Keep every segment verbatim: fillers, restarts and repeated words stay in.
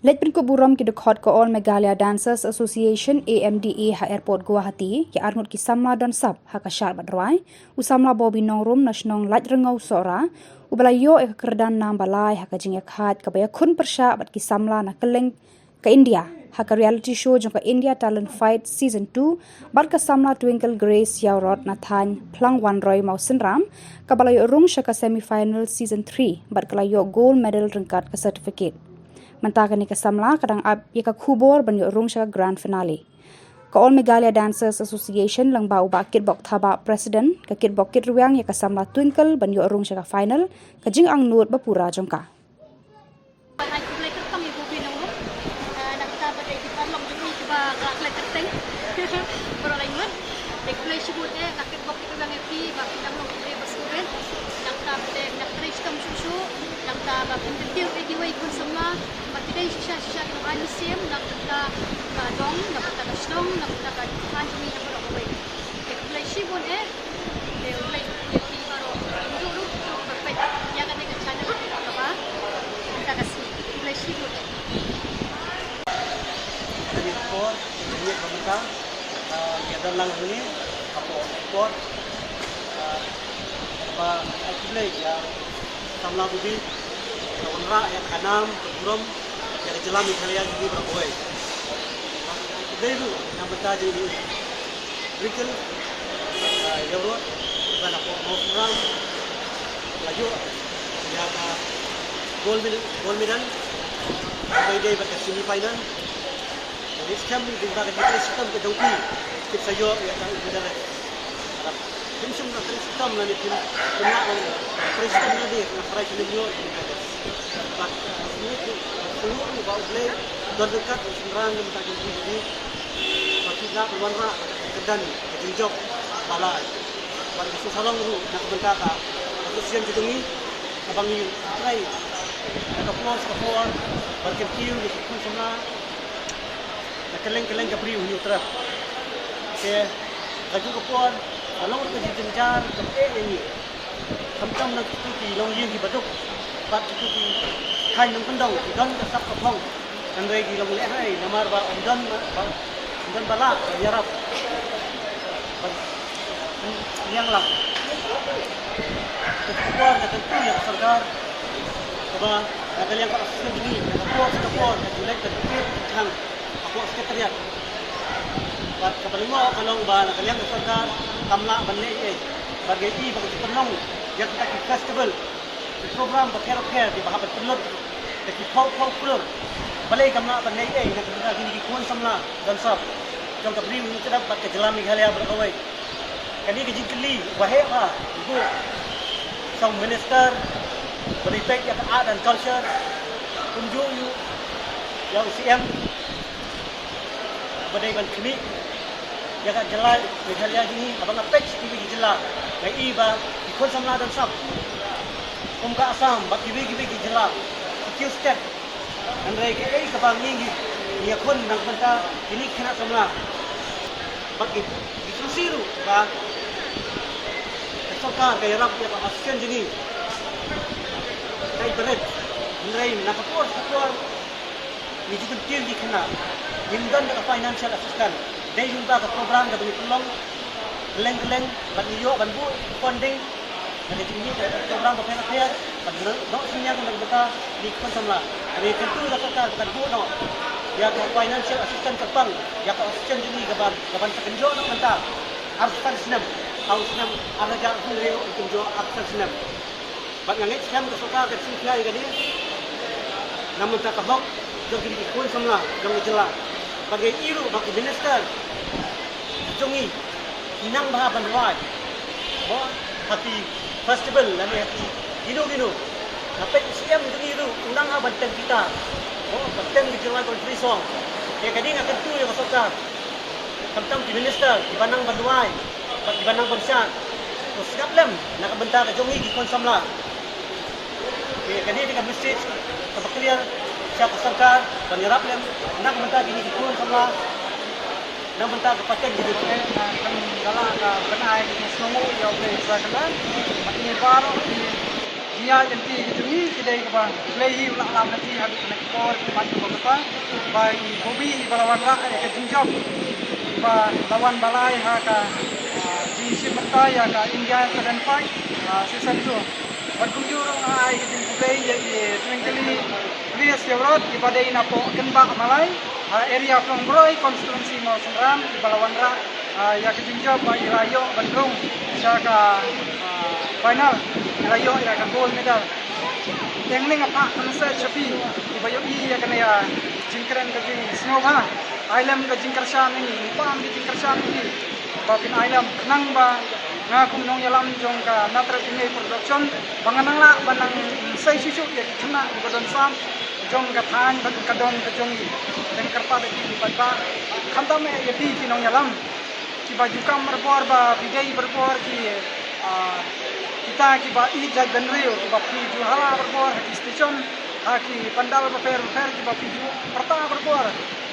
Leit pynkup burom ki dkhot ka All Meghalaya Dancers Association, A M D A, ha Airport Guwahati ïa arngut ki samla don sap ha ka shad bad rwai, u samla Bobby Nongrum na shnong Laitrengew Sohra, uba la ïoh ïa ka kyrdan nam ba lai ha ka jingïakhaid kaba ïakhun pyrshah bad ki samla na kylleng ka India ha ka reality show jong ka India Talent Fight Season two, bad ka samla Twinkle Grace Ïawrot na thaiñ Phlangwanroi Mawsynram, kaba la ïoh rung sha ka semi final Season three bad ka la ïoh gold medal ryngkat ka certificate. Mynta kane ka samla ka dang ap ïa ka khubor ban ïoh rung sha ka grand finale. Ka All Meghalaya Dancers Association lyngba u Bah Kitbok Thabah, President, ka Kitbok Kitrwiang ïa ka samla Twinkle ban ïoh rung sha ka final, ka jingangnud ba pura jong ka. Ai khublei kyrpang ïa Bobby Nongrum. Ah, na kata ba dei ki paralok jong ngi kiba la klet kyrteng. Baroh lai ngut. Ai khublei shibun eh, nga Kitbok Kitrwiang ïa phi ba phi dang long khublei ba sngewrit. Na kata ba dei na trei shitom shuh shuh. Na kata ba phin kyntiew ïa kiwei ki khun samla ba ki dei shisha shisha ki nongai mynsiem, na kata ka dong, na kata ka shnong, na kata ka thaiñ jong ngi ha baroh kawei. Ai khublei shibun eh. Te U Blei un ïa phi baroh. Kumjuh ruh to ba peit ïa kane ka channel kaba mynta ka sngi. U Blei shibun. Kane ka por, kane ka por, ah, ngi don lang hangne hapoh airport, ah, ba ai khublei ïa samla Bobby, ka wanrah ïa ka nam ka burom ïa ka jylla Meghalaya jong ngi baroh kawei. Ai khublei ruh na bynta jong i Twinkle, ah, Ïawrot, ba na pok Mawsynram la ïoh ïa ka gold medal, gold medal, ba dei bad ka semi final. Ngi skhem lyngba ka jingtrei shitom ka jong phi, phin sa ïoh ïa ka gold medal. Phin shim ka trei shitom lane phin, phin lah ban trei shitom lane ka prize phin ïoh ïa ka gold medal. Bad, uh, ngi sngewthuh ruh ba U Blei don ryngkat u shynrang na bynta jong phi, ba phi lah ban wanrah ka kyrdan ka jingjop ba lai. Bad ngi sngewsarong ruh na ka bynta ka association jong ngi, kaba ngi trei na ka por sha ka por ban kyntiew ïa ki khun samla na kylleng kylleng ka bri u Hynñiewtrep. Te kajuh ka por ka long ka jingjynjar kaba eh ïa ngi. Khamtam na kito ki longïing kiba duk bad kito ki thaiñ nongkyndong ki don ka sap ka phong. Hynrei ki long lehraiñ namar ba ym don ba, ym don ba lah ban ïarap ban pynïang lang. Ka por ka kyntu ïa ka sorkar kaba na ka liang ka association jong ngi na ka por sha ka por ka ju leit ban kit kang hapoh Secretariat. Bad kaba lyngngoh ka long ba na ka liang ka sorkar kam lah ban leh ei ei. Bad ngi i ba ka ju pynlong ïa kita ki festival, ki program bapher bapher kiba hap ban pynlut da ki phew phew klur. Balei kam lah ban leh ei ei na ka bynta kine ki khun samla don sap jong ka bri u Hynñiewtrep bad ka jylla Meghalaya baroh kawei. Kane ka jingkylli ba heh bha u buh sha u Minister ba dei peit ïa ka Art and Culture, kumjuh ïa u C M ba dei ban khmih ïa ka jylla Meghalaya jong ngi. Haba nga peit sha kiwei ki jylla nga i ba ki khun samla don sap kum ka Assam bad kiwei kiwei ki jylla ki kiew step. Hynrei kaei kaba ngi ngi ïakhun na ka bynta kine ki khynnah samla. Bad ngi sngewsih ruh ba ka sorkar ka ïarap ïa ka association jong ngi. Ka i barit. Hynrei na ka por ka por ngi ju kyntiew ïa ki khynnah. Ngim don da ka financial assistance. Dei lyngba ka program kaba ngi pynlong kylleng kylleng bad ngi ïoh ban buh funding na ka jingmih ka program bapher bapher ban noh synñiang na ka bynta kine ki khun samla. Kane ka kyntu ka sorkar ba kan buh noh ïa ka financial assistance kyrpang ïa ka association jong ngi kaban, kaban sa kynjoh na ka bynta arphew san snem, ha u snem ar hajar arphew hynriew kan kynjoh arphew san snem. Bad nga ngeit skhem ka sorkar kan sngewthuh ïa kane na ka bynta ka hok jong kine ki khun samla jong ka jylla. Bad nga i ruh ba ki minister jong ngi ki nang bha ban rwai. Mo, ha ki festival lane ha ki kino kino. Nga peit u C M jong ngi ruh u nang bha ban tem guitar. Mo, ban tem ki Jowai country song. Te kane nga kyntu ïa ka sorkar. Khamtam ki minister kiba nang ban rwai bad kiba nang ban shad, to sngap lem na ka bynta ka jong ngi ki khun samla. Te kane dei ka message kaba clear sha ka sorkar ban ïarap lem na ka bynta kine ki khun samla. Na ka bynta ka pateng jong ngi. Kan da la ka bynai ka jingsngewnguh ïa U Blei Trai Kynrad bad ngi baroh ngi Ïa lynti ka jong ngi ki dei kaba U Blei hi u la lam lynti ha ka por ki mat kaba mynta ba i Bobby i ba la wanrah ïa ka jingjop ba la wan ba lai ha ka, ah, jingshim bynta ïa ka India Talent Fight, ah, season two. Bad kumjuh ruh nga ai ka jingkhublei ïa i Twinkly Grace Ïewrot i ba dei na poh Kynbah Malai, ah, area Phlongbroi, constituency Mawsynram, i ba la wanrah, ah, ïa ka jingjop ba i la ïoh ban rung sha ka, ah, final, i la ïoh ïa ka gold medal. Te nga phah ka message sha phi i ba ïohi ïa kane, ah, jingkren ka jingsngewbha. Ai lem ka jingkyrshan ïa ngi, pam ka jingkyrshan ïa ngi. Ba phin ai lem khnang ba nga kum nongïalam jong ka Natrep Ine Production ba ngan nang lah ban nang sei shuh shuh ïa ki khynnah kiba don sam jong ka thaiñ bad ka dong ka jong ngi. Te nga kyrpad ïa phi bad ba khamtam eh ïa phi ki nongïalam kiba ju kam barabor ba phi dei barabor ki, ah, kita kiba ïeit jaitbynriew kiba phi ju hala barabor ha ki station, ha ki pandal bapher bapher kiba phi ju pyrta barabor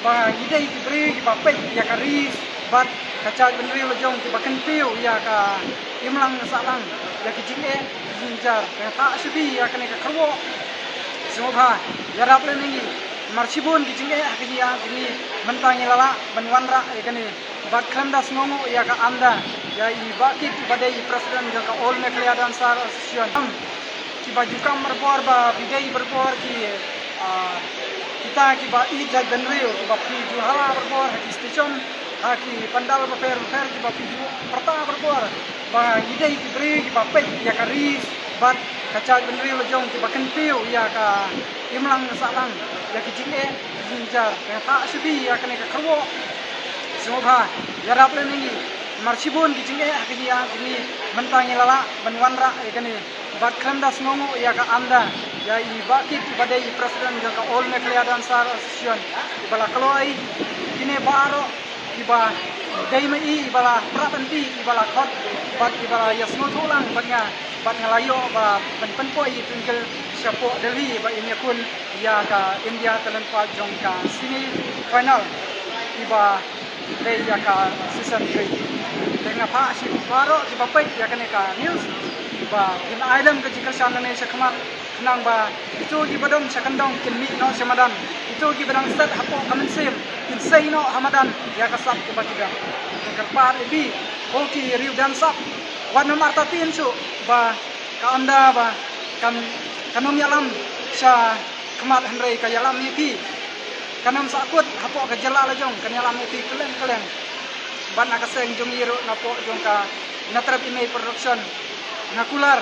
ba ngi dei ki briew kiba peit ïa ka ri bad ka jaitbynriew la jong kiba kyntiew ïa ka imlang sahlang, ïa ki jingeh ki jingjynjar. Te nga phah sha phi ïa kane ka kyrwoh sngewbha, ïarap lem ïa ngi. Namar shibun ki jingeh ha ka jingïa jong ngi mynta ngi la lah ban wanrah ïa kane. Bad khlem da sngewnguh ïa ka AMDA, ïa i Bah Kit i ba dei i president jong ka All Meghalaya Dancer Association. Kiba ju kam barabor ba phi dei barabor ki, ah, kita kiba ïeit jaitbynriew kiba phi ju hala barabor ha ki station, ha ki pandal bapher bapher kiba phi ju pyrta barabor ba ngi dei ki briew kiba peit ïa ka ri bad ka jaitbynriew la jong kiba kyntiew ïa ka imlang sahlang, ïa ki jingeh ki jingjynjar. Te nga phah sha phi ïa kane ka kyrwoh sngewbha, ïarap lem ïa ngi. Namar shibun ki jingeh ha ka jingïa jong ngi mynta ngi la lah ban wanrah ïa kane. Bad khlem da sngewnguh ïa ka AMDA, ïa i Bah Kit i ba dei i president jong ka All Meghalaya Dancer Association, i ba la kloi kine baroh kiba dei ma i, i ba la prap anti, i ba la khot bad i ba la ïa sngewthuh lang bad nga, bad nga la ïoh ba ban pynpoi i Twinkly shapoh Delhi ba in ïakhun ïa ka India Talent Fight jong ka semi final i ba dei ïa ka season three. Te nga phah sha baroh kiba peit ïa kane ka news ba kin ai lem ka jingkyrshan nangne shakhmat, khnang ba kito kiba don sha kyndong kin mih noh sha madan, kito kiba dang set hapoh ka mynsiem kin sei noh ha madan ïa ka sap kaba ki don. Nga kyrpad ïa phi, ko ki riew dang sap, wat nym artatien shuh ba ka AMDA ba kan, kan nym ïalam shakhmat, hynrei ka ïalam ïa phi. Kan nym sahkut hapoh ka jylla la jong, kan ïalam ïa phi kylleng kylleng. Bad na ka seng jong ngi ruh napoh jong ka Natrep Ine Production, nga kular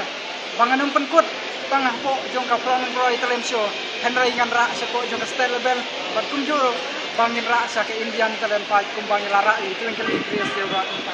ba ngan nym pynkut tang hapoh jong ka Phlongbroi Talent Show, hynrei ngan rah shapoh jong ka state level bad kumjuh ruh ba ngin rah sha ka Indian Talent Fight kumba ngi la rah ïa i Twinkly Grace Ïewrot mynta.